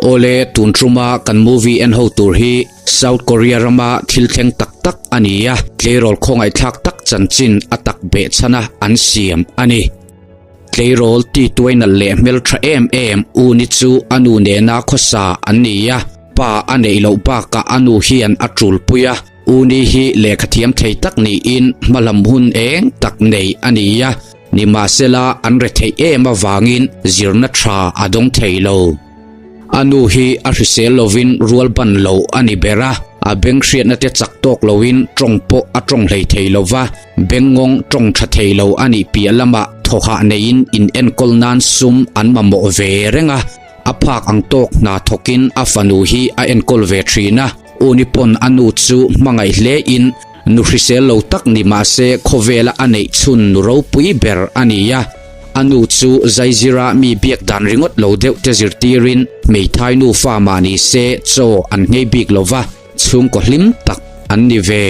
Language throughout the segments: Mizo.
Awle, tun tuma kan movie en ho tur hi South Korea rama thil thleng tak tak a ni a, tleirawl khawngaihthlak tak chanchin a tak behchhana an siam a ni. Tleirawl ti tuai nalh leh hmeltha em em Uni chu a nu nena khawsa an ni a, pa a neih loh bakah a nu hian a tulpui a, Uni hi lehkha thiam thei tak niin hmalam hun eng tak nei a ni a, nimahsela an retheih em avangin zirna tha a dawng thei lo. A nu hi a hrisel lovin rual ban lo a ni ber a, a beng hriatna te chak tawk loin tawng pawh a tawng hlei thei lo va, bengngawng tawng tha thei lo a nih piah lamah thawhah neiin in enkawl nan sum an mamawh ve reng a, a phak ang tawk hna thawkin a fanu hi a enkawl ve thin a. Uni pawn a nu chu hmangaih hle in nu hrisel lo tak ni mahse khawvela a neih chhun nu ropui ber a ni a. A nu chu zaizira mi biak dan ringawt lo deuh te zirtirin hmeithai nufa mah ni se chaw an nghei bik lo va, chhungkaw hlim tak an ni ve.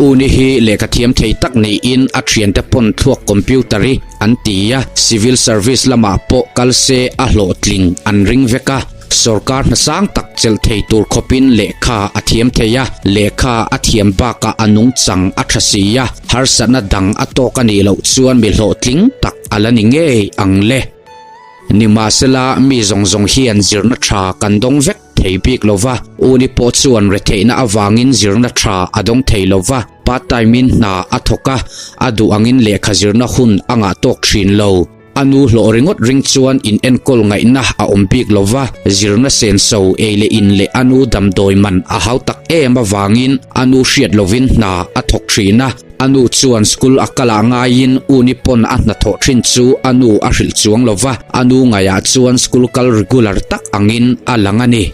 Uni hi lehkha thiam thei tak niin a thiante pawn thluak computer hi an ti a, civil service lamah pawh kal se a hlawhtling an ring vek a, sorkar hnasang tak chelh thei tur khawpin lehkha a thiam thei a, lehkha a thiam bakah a nungchang a tha si a, harsatna dang a tawk a nih loh chuan mi hlawhtling tak a la ni ngei ang le. Nimahsela mi zawng zawng hian zirna tha kan dawng vek. Thei bik lo va, Uni pawh chuan retheihna avangin zirna tha a dawng thei lo va, part time in hna a thawk a, a duh angin lehkha zirna hun a ngah tawk thin lo. A nu hlawh ringawt ring chuan in enkawl ngaihna a awm bik lo va, zirna senso ei leh in leh a nu damdawi man a hau tak em avangin a nu hriat lovin hna a thawk thin a. A nu chuan school a kalah ngaiin Uni pawn a hnathawh thin chu a nu a hrilh chuang lo va, a nu ngaiah chuan school kal regular tak angin a lang a ni.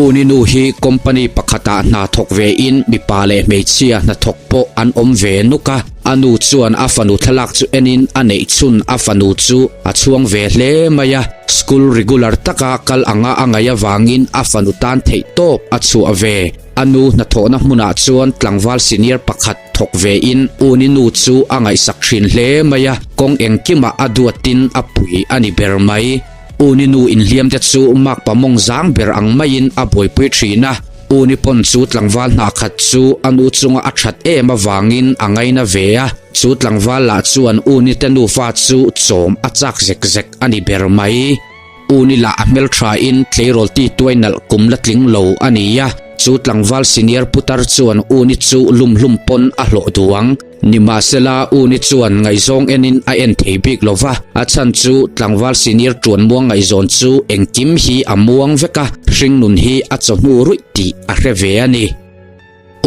Uni nu hi company pakhatah hna thawk vein mipa leh hmeichhia hnathawk pawh an awm ve nuk a, a nu chuan a fanu thlalak chu enin a neih chhun a fanu chu a chhuang ve hle mai a, school regular taka kal anga a ngaih avangin a fanu tan theih tawp a chhuah ve. A nu hnathawhna hmunah chuan tlangval senior pakhat thawk vein Uni nu chu a ngaihsak thin hle mai a, kawng engkimah a duatin a pui a ni ber mai. Uni nu inhliamte chu makpa mawng zang ber ang maiin a buaipui thin a, Uni pawn chu tlangval hna khat chu a nu chunga a that em avangin a ngaina ve a, chu tlangval lah chuan Uni te nufa chu chawm a chak zek zek a ni ber mai. Uni lah a hmelthain tleirawl ti tuai nalh kum la tling lo a ni a, chu tlangval senior putar chuan Uni chu lum hlum pawn a hlawh duh ang. Nimahsela Uni chuan ngaihzawng enin a en thei bik lo va, a chhan chu tlangval senior tuan muang ngaihzawn chu engkim hi a muang vek a, hringnun hi a chawhnu ruih tih a hre ve a ni.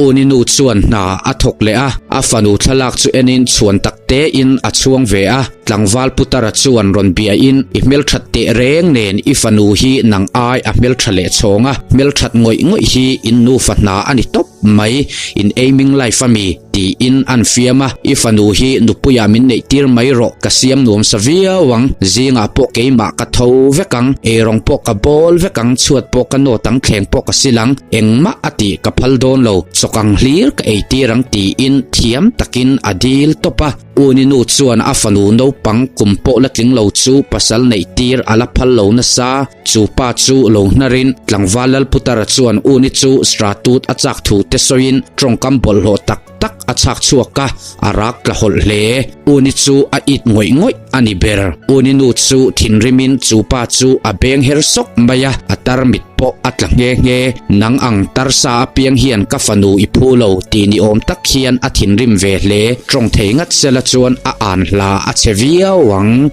Uni nu chuan hna a thawk leh a, a fanu thlalak chu enin chhuan tak tein a chhuang ve a. Tlangval Putara chuan rawn biain, I hmelthat teh reng nen i fanu hi nang ai a hmeltha leh chhawng a, hmelthat ngawih ngawih hi in nufa hna a ni tawp mai, in aiming life a mi? tiin an fiam a, I fanu hi nupuiah min neih tir mai rawh, ka siam nuam sa viau ang, zingah pawh keimah ka tho vek ang, eirawng pawh ka bawl vek ang, chhuat pawh ka nawt ang, thleng pawh ka sil ang, engmah a tih ka phal dawn lo, chawkang hlir ka ei tir ang tiin thiam takin a dil tawp a. Uni nu chuan a fanu naupang kum pawh la tling lo chu pasal neih tir a la phal lo nasa, chu pa chu lo hnarin tlangval Lalputara chuan Uni chu stratut a chak thu te sawiin tawngkam bawlhhlawh tak tak a chhak chhuak a, a rak tla hawlh hle. Uni chu a it ngawih ngawih a ni ber. Uni nu chu thinrimin chu pa chu a beng her sawk mai a, a tarmit pawh a tla nghe nghe. Nang ang tarsa apiang hian ka fanu i phu lo tih ni awm tak hian a thinrim ve hle. Tawng thei ngat sela chuan a an hla a chhe viau ang.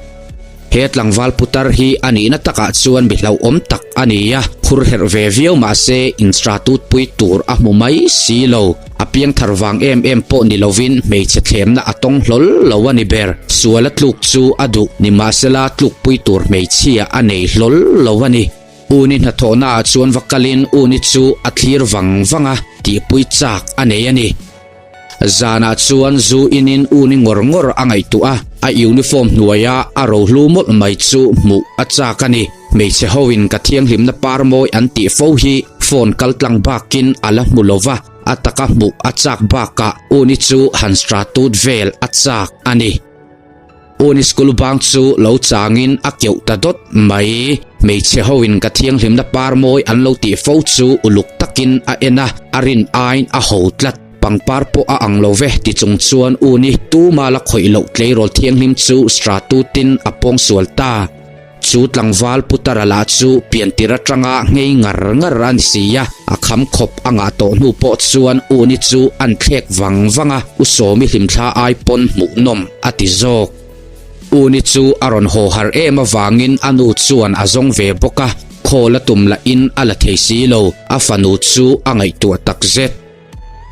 He tlangval putar hi a nihna takah chuan mi hlauhawm tak a ni a, phur herh ve viau mah se instratut pui tur a hmu mai si lo. A piangthar vang em em pawh ni lovin hmeichhe thlemna a tawng hlawl lo a ni ber. Suala tluk chu a duh, nimahsela tlukpui tur hmeichhia a nei hlawl lo a ni. Uni hnathawhnaah chuan va kalin Uni chu a thlir vang vang a, tihpui chak a nei a ni. Zanah chuan zu inin uni ngawr ngawr a ngaihtuah a, a uniform hnuaia a rohlu mawlh mai chu hmuh a chak a ni. Hmeichhe hoin ka thianghlimna par mawi an tih fo hi phone kal tlang bakin a la hmu lo va, a taka hmuh a chak bakah uni chu han stratut vel a chak a ni. Uni school bang chu lo changin a keuh ta dawt mai. Hmeichhe hoin ka thianghlimna par mawi an lo tih fo chu uluk takin a en a, a rin aiin a ho tlat. Pangpar pawh a ang lo ve ti chung chuan u ni tuma la khawih loh tleirawl thianghlim chu Stratutin a pawngsual ta. Chu tlangval Putara lah chu piantir atanga nghei ngar ngar a ni si a, a kham khawp a ngah tawh hnu pawh chuan u ni chu an thlek vang vang a, U Sawmi hlimthla ai pawn hmuhnawm a ti zawk. U ni chu a rawn haw har em avangin a nu chuan a zawng ve bawk a, khawl a tum lahin a la thei si lo, a fanu chu a ngaihtuah takzet.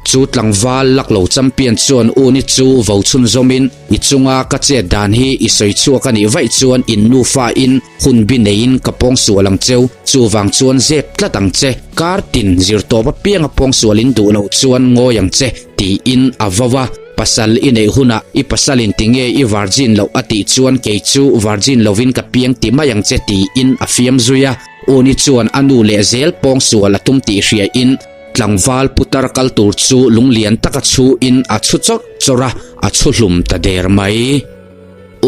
Chu tlangval lak lo champion chuan U ni chu vo chhunzawmin i chunga ka chet dan hi i sawi chhuak a nih vaih chuan in nufa in hun bi neiin ka pawngsual ang cheu, chuvang chuan zep tlat ang che, kar tin zirtawp apianga pawngsual in duh loh chuan ngawi ang che tiin a vo a. Pasal i neih hunah i pasalin tinge i virgin loh a tih chuan kei chu virgin lovin ka piang ti mai ang che tiin a fiam zui a. U ni chuan a nu leh zel pawngsual a tum tih hriain Tlangval putar kal tur chu lunglian taka chhuin a chhu chawrh chawrh a, a chhu hlum ta der mai.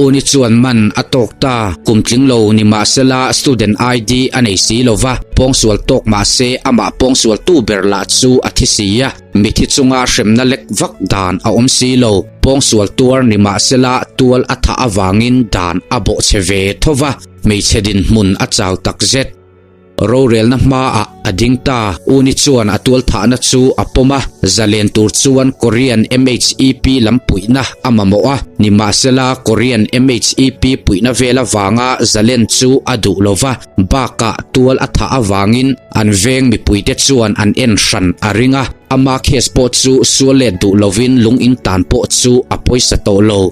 Uni chuan man a tawk ta, kum tling lo ni mahsela student ID a nei si lo va, pawngsual tawk mahse amah pawngsual tu ber lah chu a thi si a, mithi chunga hremna lek vak dan a awm si lo, pawngsual tuar ni mahsela tual a thah avangin dan a bawhchhe ve tho va, hmeichhe dinhmun a chau takzet. Rorelna hmaah a ding ta. Uni chuan a tualthahna chu a pawm a, zalen tur chuan Korean MHEP lam puihna a mamawh a. Nimahsela, Korean MHEP puihna vel avanga zalen chu a duh lo va, bakah tual a thah avangin an veng mipuite chuan an en hran a ring a. Ama case pawh chu sual let duh lovin lung in tan pawh chu a pawisa tawh lo.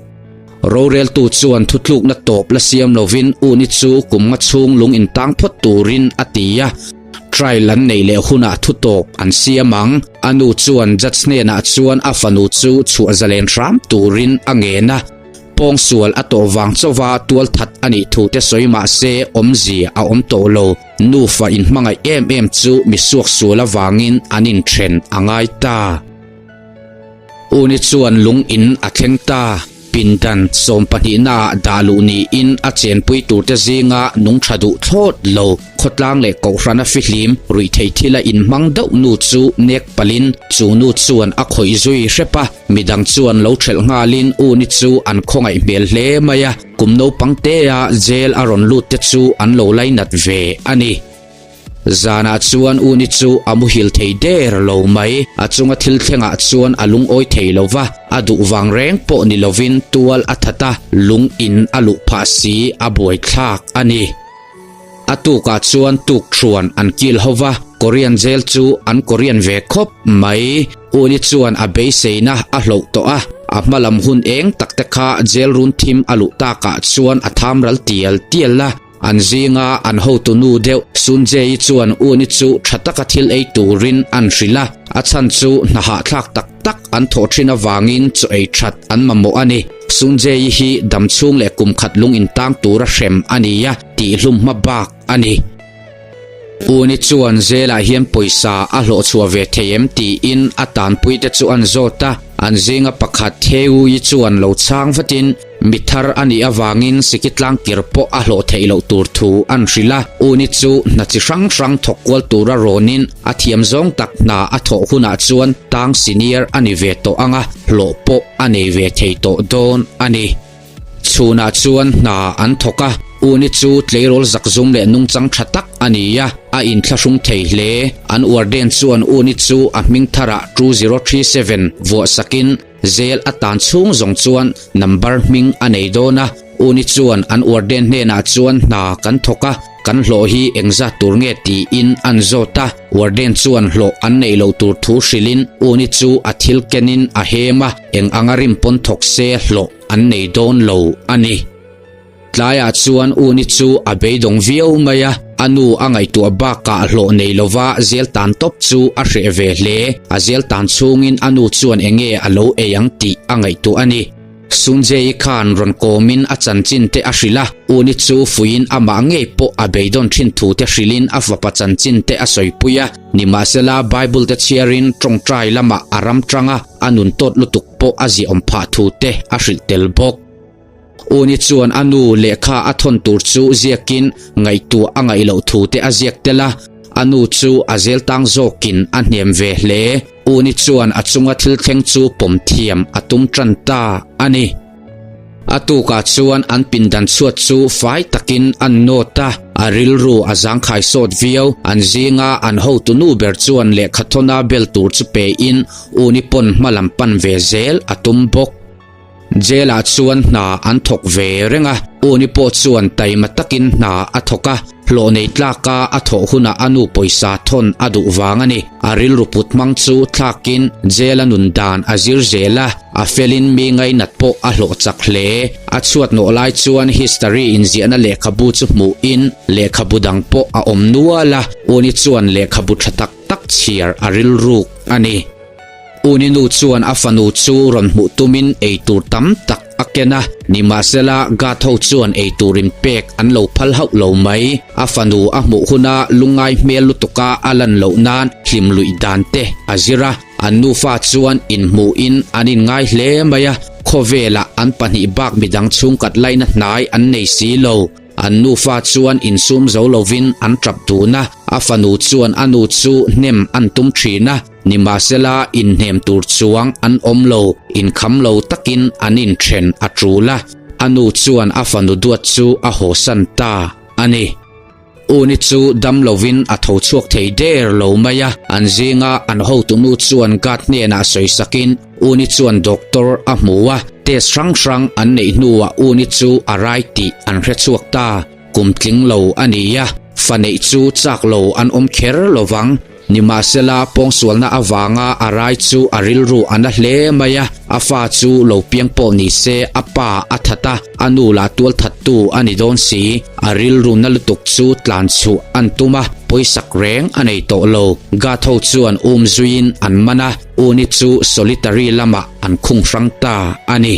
Roreltu chuan thutlukna tawp la siam lovin Uni chu kum nga chhung lung intang phawt turin a ti a, trial an neih leh hunah thutawp an siam ang. A nu chuan judge hnenah chuan a fanu chu chhuah zalen hram turin a ngen a, pawngsual a tawh vang chauva tualthat a nih thu te sawi mah se awmzia a awm tawh lo. Nufa inhmangaih em em chu misuaksual avangin an inthen a ngai ta. Uni chuan lung in a thleng ta. Pindan sawmpahnihnaah dah luh niin a chenpui turte zinga nung tha duh thlawt lo. Khawtlang leh kohhrana fihlim ruihtheih thila inhmang deuh nu chu nek palhin chu nu chuan a khawih zui hrep a, midang chuan lo thelh nghalin Uni chu an khawngaih hmel hle mai a, kum naupang tea jail a rawn lut te chu an lo lainat ve a ni. Zanah chuan Uni chu a muhil thei der lo mai. A chunga thil thlengah chuan a lungawi thei lo va, a duh vang reng pawh ni lovin tual a that a, lung in a luh phah si a buaithlak a ni. A tukah chuan tuk thuan an kil ho va, Korean jail chu an Korean ve khawp mai. Uni chuan a beiseina a hloh tawh a, a hmalam hun eng tak te kha jail run thim a luh takah chuan a tham ral tial tial a. An zinga an hotu nu deuh Sunjay-i chuan Uni chu tha taka thil ei turin an hrilh a, a chhan chu hna hahthlak tak tak an thawh thin avangin chaw ei that an mamawh a ni. Sunjay-i hi dam chhung leh kum khat lung intang tura hrem a ni a, tihhlum hma bak a ni. Uni chuan zelah hian pawisa a hlawh chhuah ve thei em tiin a tanpuite chu an zawt a, an zinga pakhat Theui chuan lo chhang vatin, Mi thar a nih avangin siki tlangkir pawh a hlawh theih loh tur thu an hrilh a, Uni chu hna chi hrang hrang thawk kual tura rawnin a thiam zawng tak hna a thawh hunah chuan tang senior a ni ve tawh ang a, hlawh pawh a nei ve thei tawh dawn a ni. Chhunah chuan hna an thawk a, Uni chu tleirawl zakzum leh nungchang tha tak a ni a, a inthlahrung thei hle. An warden chuan Uni chu a hming tharah 2037 vuahsakin, Zel a tan chhung zawng chuan number hming a nei dawn a, Uni chuan an warden hnenah chuan hna kan thawk a, kan hlawh hi engzat tur nge tiin an zawt a, warden chuan hlawh an neih loh tur thu hrilhin Uni chu a thil kenin a hem a, eng anga rim pawn thawk se hlawh an nei dawn lo a ni. Tlaiah chuan Uni chu a beidawng viau mai a, a nu a ngaihtuah bakah hlawh nei lova zel tan tawp chu a hreh ve hle. A zel tan chhungin a nu chuan enge a lo ei ang tih a ngaihtuah a ni. Sunjay-i khan rawn kawmin a chanchin te a hrilh a, Uni chu fuiin amah ngei pawh a beidawn thin thu te hrilhin a fapa chanchin te a sawipui a. Nimahsela Bible te chhiarin tawngtai lamah a ram tang a, a nun tawt lutuk pawh a ziaawm phah thu te a hrilh tel bawk. Uni chuan a nu lehkha a thawn tur chu ziakin ngaihtuah a ngaih loh thu te a ziak tel a, a nu chu a zel tang zawkin a hnem ve hle. Uni chuan a chunga thil thleng chu pawm thiam a tum tan ta a ni. A tukah chuan an pindan chhuat chu fai takin an nawt a, a rilru a zangkhai sawt viau. An zinga an hotu nu ber chuan lehkha thawna bel tur chu pein Uni pawn hma lam pan ve zel a tum bawk. Jail ah chuan hna an thawk ve reng a, Uni pawh chuan taima takin hna a thawk a, hlawh nei tlaka a thawh hunah a nu pawisa thawn a duh vang a ni. A rilru put hmang chu thlakin jail a nun dan a zir zel a, a felin mi ngainat pawh a hlawh chak hle. A chhuat nawh lai chuan history inziahna lehkhabu chu hmuhin lehkhabu dang pawh a awm nual a, Uni chuan lehkhabu tha tak tak chhiar a rilruk a ni. Uni nu chuan a fanu chu rawn hmuh tumin eitur tam tak a ken a, nimahsela guard ho chuan eitur inpek an lo phal hauh lo mai. A fanu a hmuh huna lungngai hmel lutuka a lan loh nan hlim luih dan te a zir a, an nufa chuan inhmuhin an inngai hle mai a, khawvelah an pahnih bak midang chhungkat laina hnai an nei si lo. An nufa chuan insum zo lovin an tap dun a, a fanu chuan a nu chu hnem an tum thin a, nimahsela inhnem tur chuang an awm lo, inkham lo takin an inthen a tul a, a nu chuan a fanu duat chu a hawsan ta a ni. Uni chu dam lovin a tho chhuak thei der lo mai a, an zinga an hotunu chuan guard hnenah sawisakin Uni chuan doctor a hmu a, test hrang hrang an neih hnuah Uni chu a rai tih an hre chhuak ta. Kum tling lo a ni a, fa neih chu chak lo an awm kher lo vang. Nimahsela, pawngsualna avanga a rai chu a rilru a na hle mai a, a fa chu lo piang pawh ni se a pa a that a, a nu lah tualthattu a ni dawn si. A rilru na lutuk chu tlan chhuah an tum a, pawisak reng a nei tawh lo. Guard ho chuan um zuiin an man a. Uni chu solitary lamah an khung hrang ta a ni.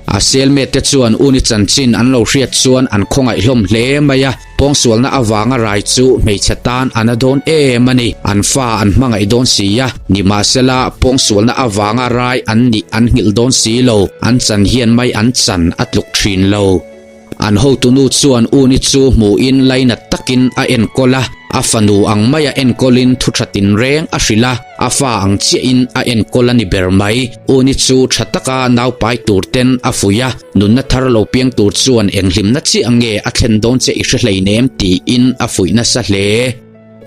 A cellmate te chuan Uni chanchin an lo hriat chuan an khawngaih hlawm hle mai a, pawngsualna avanga rai chu hmeichhe tan a na dawn em a ni. An fa an hmangaih dawn si a, nimahsela pawngsualna avanga rai an nih an nghilh dawn si lo, an chan hian mai an chan a tluk thin lo. An hotunu chuan Uni chu hmuhin lainat takin a enkawl a, a fanu ang maia enkawlin thu tha tinreng a hrilh a, a fa ang chiahin a enkawl a ni ber mai. Uni chu tha taka naupai tur ten a fuih a, nunna thar lo piang tur chuan eng hlimna chiah nge a thlen dawn che i hre hleinem tiin a fuih nasa hle.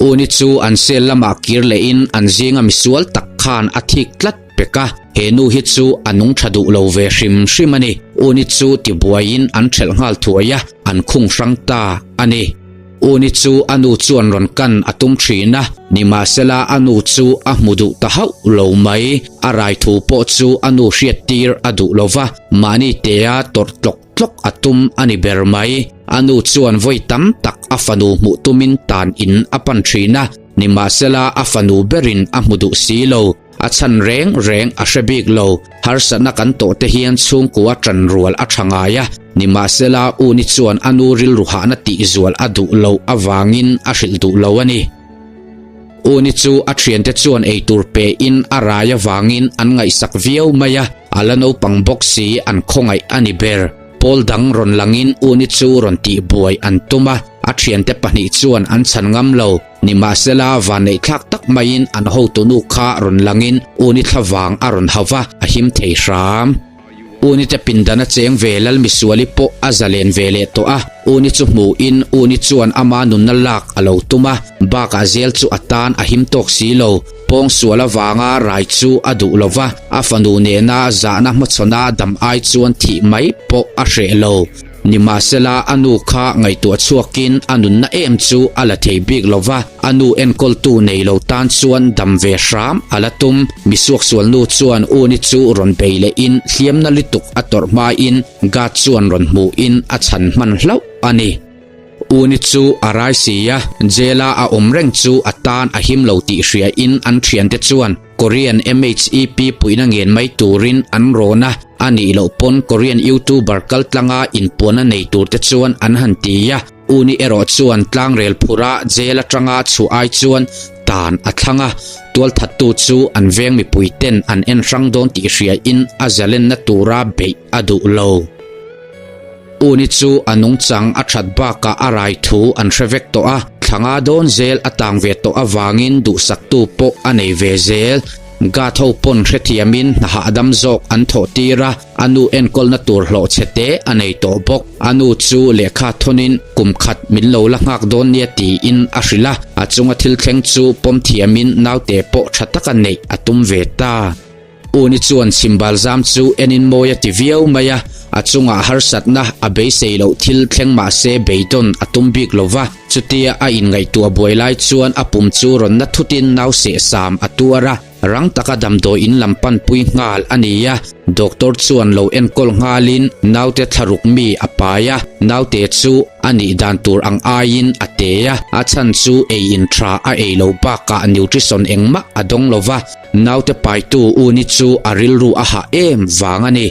Uni chu an cell lamah kir lehin an zinga misual tak khan a thik tlat. Pek a, he nu hi chu a nung tha duh lo ve hrim hrim a ni. Uni chu tibuaiin an thelh nghal thuai a, an khung hrang ta a ni. Uni chu a nu chuan rawn kan a tum thin a, nimahsela a nu chu a hmu duh ta hauh lo mai. A rai thu pawh chu a nu hriat tir a duh lo va, mahni tea tawrh tlawk tlawk a tum a ni ber mai. A nu chuan vawi tam tak a fanu hmuh tumin tan in a pan thin a, nimahsela a fanu berin a hmu duh si lo. A chhan reng reng a hre bik lo. Harsatna kan tawh te hian chhungkua ṭan rual a ṭha ngai a, nimahsela Uni chuan a nu rilru hahna tihzual a duh loh avangin a hrilh duh lo a ni. Uni chu a ṭhiante chuan eitur pein a rai avangin an ngaihsak viau mai a, a la naupang bawk si an khawngaih a ni ber. Pawl dang rawn langin Uni chu rawn tihbuai an tum a, a ṭhiante pahnih chuan an chhan ngam lo. Nimahsela, vanneihthlak tak maiin an hotunu kha rawn langin Uni thlavang a rawn hauh va, a him thei hram. Uni te pindana cheng ve Lal Misuali pawh a zalen ve leh tawh a, Uni chu hmuhin Uni chuan ama nunna lak a lo tum a, bakah zel chu a tan a him tawk si lo. Pawngsual avanga rai chu a duh lo va, a fanu nena zahna hmachhawna dam ai chuan thih mai pawh a hreh lo. Nimahsela, a nu kha ngaihtuah chhuakin a nunna em chu a la thei bik lo va, a nu enkawltu nei lo tan chuan dam ve hram a la tum. Misuaksualnu chuan Uni chu rawn bei lehin hliamna lutuk a tawrh hmain Gad chuan rawn hmuhin a chhan hman hlauh a ni. Uni chu a rai si a, jail-a a awm reng chu a tan a him lo tih hriain an thiante chuan Korean MHEP puihna ngen mai turin an rawn a, a nih loh pawn Korean YouTuber kaltlanga inpuanna nei turte chuan an han ti a, Uni erawh chuan tlangrel phura jail atanga chhuah ai chuan tan a thlang a, tualthattu chu an veng mipuiten an en hrang dawn tih hriain a zalenna tura beih a duh lo. Uni chu a nungchang a that bakah a rai thu an hre vek tawh a, thla nga dawn zel a tang ve tawh avangin duhsaktu pawh a nei ve zel. Guard ho pawn hrethiamin hna hahdam zawk an thawh tir a, a nu enkawlna tur hlawh chhe te a nei tawh bawk. A nu chu lehkha thawnin kum khat min lo la nghak dawn nia tiin a hrilh a, a chunga thil thleng chu pawm thiamin naute pawh tha taka neih a tum ve ta. Uni chuan chhimbal zam chu enin mawi a ti viau mai a, a chungah harsatna a beisei loh thil thleng mah se beidawn a tum bik lo va, chutia a inngaihtuah buai lai chuan a pum chu rawn na thutin nau sehsam a tuar a, rang taka damdawi in lam panpui nghal a ni a, doctor chuan lo enkawl nghalin naute thlaruk mi a pai a, naute chu a nih dan tur ang aiin a te a, a chhan chu ei in tha a ei lo bakah nutrition engmah a dawng lo va. Naute paitu Uni chu a rilru a hah em vang a ni.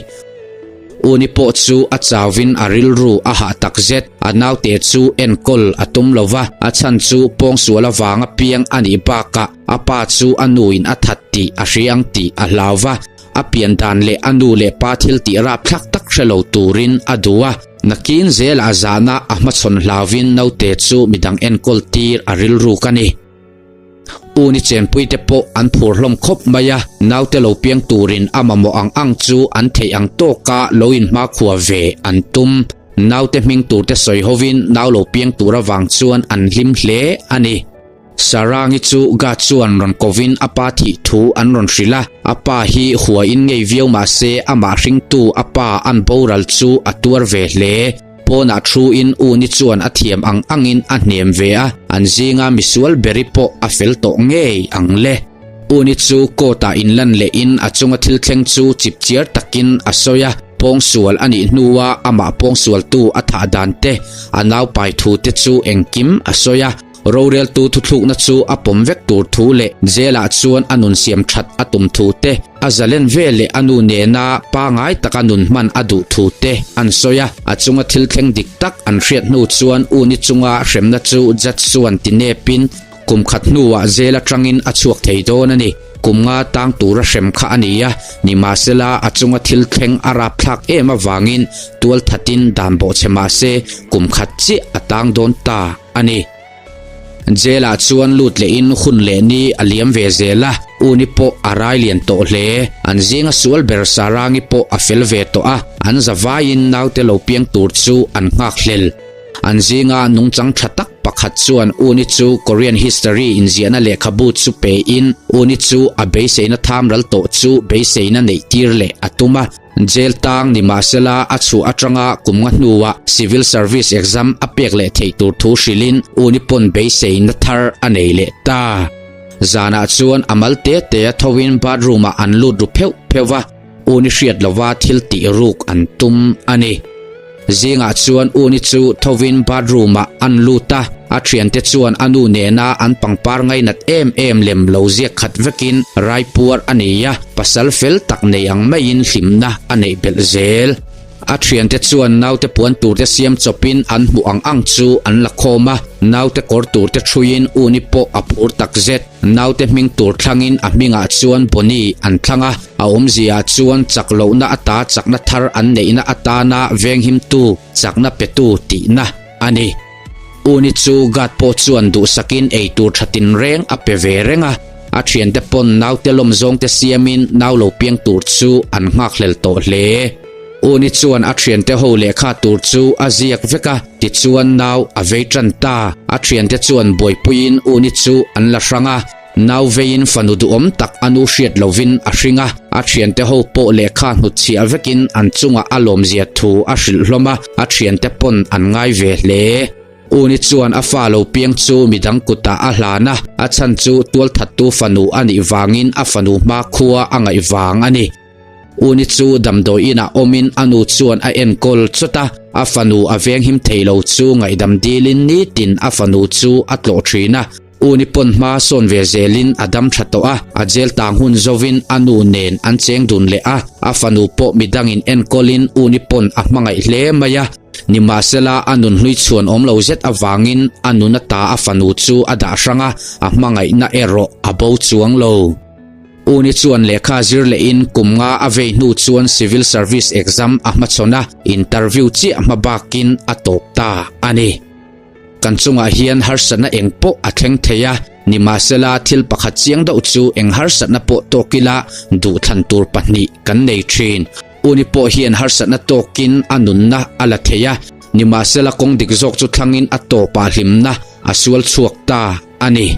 Uni pawh chu a chauvin a rilru a hah takzet. A naute chu enkawl a tum lo va, a chhan chu pawngsual avanga piang a nih bakah a pa chu a nuin a that tih a hria ang tih a hlau va. A pian dan leh a nu leh pa thil tih rapthlak tak hre lo turin a duh a. Nakin zelah zahna a hmachhawn hlauvin naute chu midang enkawl tir a rilruk a ni. Uni chenpuite pawh an phur hlawm khawp mai a, naute lo piang turin a mamawh ang ang chu an theih ang tawka lo inhmakhua ve an tum. Naute hming turte sawi hovin nau lo piang tur avang chuan an hlim hle a ni. Sarangi chu Ga chuan rawn kovin a pa thih thu an rawn hrilh a, a pa hi huain ngei viau mah se amah hringtu a pa an boral chu a tuar ve hle. Pawnah thuin Uni chuan a thiam ang angin a hnem ve a, an zinga misual beri pawh a fel tawh ngei ang le. Uni chu court-ah inlan lehin a chunga thil thleng chu chipchiar takin a sawi a, pawngsual a nih hnua amah pawngsualtu a thah dan te, a naupai thu te chu engkim a sawi a. Roreltu thuthlukna chu a pawm vek tur thu leh jail-ah chuan a nun siam that a tum thu te, a zalen ve leh a nu nena pangai taka nun hman a duh thu te an sawi a. A chunga thil thleng dik tak an hriat hnu chuan Uni chunga hremna chu judge chuan ti nepin kum khat hnuah jail atangin a chhuak thei dawn a ni. Kum nga tang tura hrem kha a ni a, nimahsela a chunga thil thleng a rapthlak em avangin tualthatin dan bawhchhe mahse kum khat chiah a tang dawn ta. a ni. Jail-ah chuan lut lehin hun leh ni a liam ve zel a, Uni pawh a rai lian tawh hle. An zinga sual ber Sarangi pawh a fel ve tawh a, an zavaiin naute lo piang tur chu an nghak hlel. An zinga nungchang tha tak pakhat chuan Uni chu Korean history inziahna lehkhabu chu pein Uni chu a beiseina tham ral tawh chu beiseina neih tir leh a tum a. Jail tang ni mahsela a chhuah atanga kum nga hnuah civil service exam a pek leh theih tur thu hrilhin Uni pawn beiseina thar a nei leh ta. Zanah chuan a mal te te a thoin bathroom ah an lut ru pheuh pheuh va, Uni hriat lova thil tih ruk an tum a ni. Zingah chuan Uni chu thovin bathroom ah an lut a, a thiante chuan a nu nena an pangpar ngainat em em lem lo ziak khat vekin raipuar a nei a, pasal fel tak nei ang maiin hlimna a neih belh zel. A thiante chuan naute puan turte siam chawpin an hmuh ang ang chu an la khawm a, naute kawr turte thuiin Uni pawh a phur takzet. Naute hming tur thlangin a hmingah chuan Bonnie an thlang a, a awmziaah chuan chak lohna ata chakna thar an neihna atana venghimtu, chakna petu tihna a ni. Uni chu guard pawh chuan duhsakin eitur tha tinreng a pe ve reng a, a thiante pawn naute lawm zawngte siamin nau lo piang tur chu an nghakhlel tawh hle. Uni chuan a thiante ho lehkha tur chu a ziak vek a, tichuan nau a vei tan ta. A thiante chuan buaipuiin Uni chu an la hrang a, nau veiin fanu duhawm tak a nu hriat lovin a hring a. A thiante ho pawh lehkha hnutchhiah vekin an chungah a lawmzia thu a hrilh hlawm a, a thiante pawn an ngai ve hle. Uni chuan a fa lo piang chu midang kutah a hlan a, a chhan chu tualthattu fanu a nih vangin a fanu hmakhua a ngaih vang a ni. Uni chu damdawi inah awmin a nu chuan a enkawl chawt a, a fanu a venghim thei lo chu ngaihdam dilin nitin a fanu chu a tlawh thin a. Uni pawn hma sawn ve zelin a dam tha tawh a, a jail tang hun zovin a nu nen an cheng dun leh a, a fanu pawh midangin enkawlin Uni pawn a hmangaih hle mai a. Nimahsela a nun hlui chhuan awm lo zet avangin a nun ata a fanu chu a dah hrang a, a hmangaihna erawh a bo chuang lo. Uni chuan lehkha zir lehin kum nga a vei hnu chuan civil service exam a hmachhawn a, interview chiah hma bakin a tawp ta a ni. Kan chungah hian harsatna eng pawh a thleng thei a, nimahsela thil pakhat chiang deuh chu eng harsatna pawh tawk ila duhthlan tur pahnih kan nei thin. Uni pawh hian harsatna tawkin a nunna a la thei a, nimahsela kawng dik zawk chu thlangin a tawpah hlimna a sual chhuak ta a ni.